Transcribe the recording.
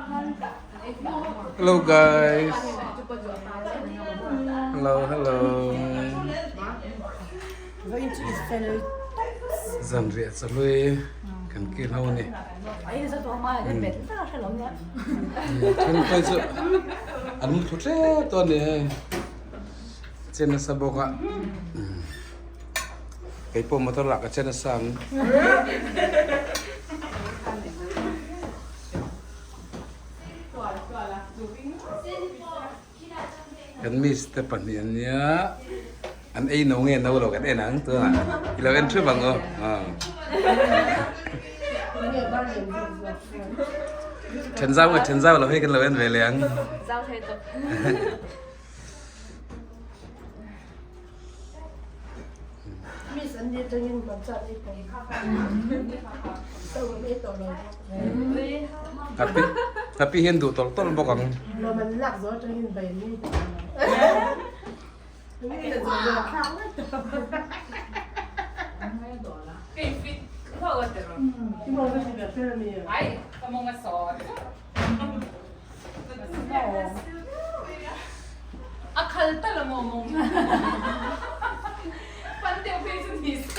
Hello guys. Hello hello. Zanriah chawhlui kan kil ho a ni. Then phei chu an mu thlu tlep tawh a ni hei. Che nasa bawk a. Kei pawh motor lah ka che nasa ang. Kan miss te pahnih an nia an ei no nge no lo kan en ang tunah i lo en thup ang aw then zau nge then zau lo hei kan lo en ve leh ang. Tapi hian duh tawlh tawlh bawk ang. A khal tal a maw mawng. Pan deuh phei chu ni se.